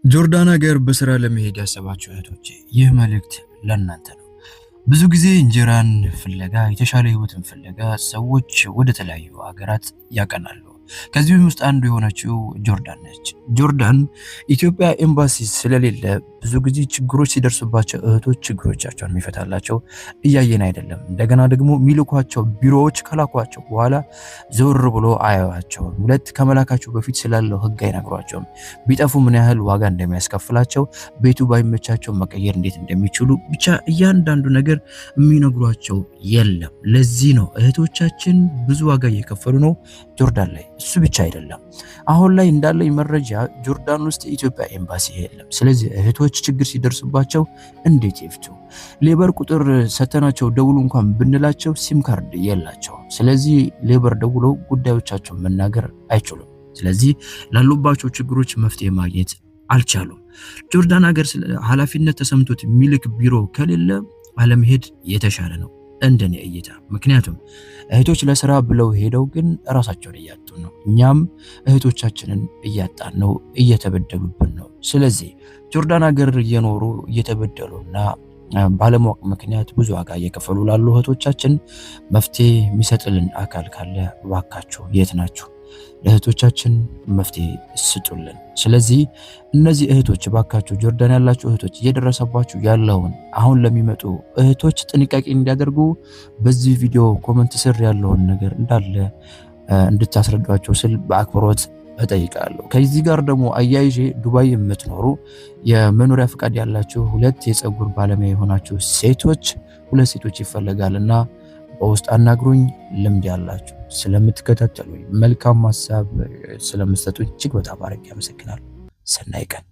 ጆርዳን ሀገር በስራ ለመሄድ ያሰባችሁ እህቶቼ፣ ይህ መልእክት ለእናንተ ነው። ብዙ ጊዜ እንጀራን ፍለጋ፣ የተሻለ ህይወትን ፍለጋ ሰዎች ወደ ተለያዩ ሀገራት ያቀናሉ። ከዚህም ውስጥ አንዱ የሆነችው ጆርዳን ነች። ጆርዳን ኢትዮጵያ ኤምባሲ ስለሌለ ብዙ ጊዜ ችግሮች ሲደርሱባቸው እህቶች ችግሮቻቸውን የሚፈታላቸው እያየን አይደለም። እንደገና ደግሞ የሚልኳቸው ቢሮዎች ከላኳቸው በኋላ ዞር ብሎ አያዩዋቸውም። ሁለት ከመላካቸው በፊት ስላለው ህግ አይነግሯቸውም። ቢጠፉ ምን ያህል ዋጋ እንደሚያስከፍላቸው፣ ቤቱ ባይመቻቸው መቀየር እንዴት እንደሚችሉ፣ ብቻ እያንዳንዱ ነገር የሚነግሯቸው የለም። ለዚህ ነው እህቶቻችን ብዙ ዋጋ እየከፈሉ ነው ጆርዳን ላይ። እሱ ብቻ አይደለም። አሁን ላይ እንዳለኝ መረጃ ጆርዳን ውስጥ የኢትዮጵያ ኤምባሲ የለም። ስለዚህ እህቶች ችግር ሲደርስባቸው እንዴት ይፍቱ? Labor ቁጥር ሰተናቸው ደውሉ እንኳን ብንላቸው SIM card የላቸውም። ስለዚህ labor ደውለው ጉዳዮቻቸውን መናገር አይችሉም። ስለዚህ ላሉባቸው ችግሮች መፍትሄ ማግኘት አልቻሉም። ጆርዳን ሀገር ኃላፊነት ተሰምቶት የሚልክ ቢሮ ከሌለ አለመሄድ የተሻለ ነው እንደኔ እይታ። ምክንያቱም እህቶች ለስራ ብለው ሄደው ግን ራሳቸውን እያጡ ነው። እኛም እህቶቻችንን እያጣን ነው፣ እየተበደሉብን ነው። ስለዚህ ጆርዳን ሀገር እየኖሩ እየተበደሉና ባለማወቅ ምክንያት ብዙ ዋጋ እየከፈሉ ላሉ እህቶቻችን መፍትሄ የሚሰጥልን አካል ካለ እባካችሁ የት ናችሁ? ለእህቶቻችን መፍትሄ ስጡልን። ስለዚህ እነዚህ እህቶች እባካችሁ ጆርዳን ያላችሁ እህቶች እየደረሰባችሁ ያለውን አሁን ለሚመጡ እህቶች ጥንቃቄ እንዲያደርጉ በዚህ ቪዲዮ comment ስር ያለውን ነገር እንዳለ እንድታስረዷቸው ስል በአክብሮት እጠይቃለሁ። ከዚህ ጋር ደግሞ አያይዤ ዱባይ የምትኖሩ የመኖሪያ ፈቃድ ያላችሁ ሁለት የፀጉር ባለሙያ የሆናችሁ ሴቶች፣ ሁለት ሴቶች ይፈለጋልና በውስጥ አናግሩኝ። ልምድ ያላችሁ ስለምትከታተሉኝ፣ መልካም ሀሳብ ስለምትሰጡኝ እጅግ በጣም አድርጌ አመሰግናለሁ። ሰናይ ቀን።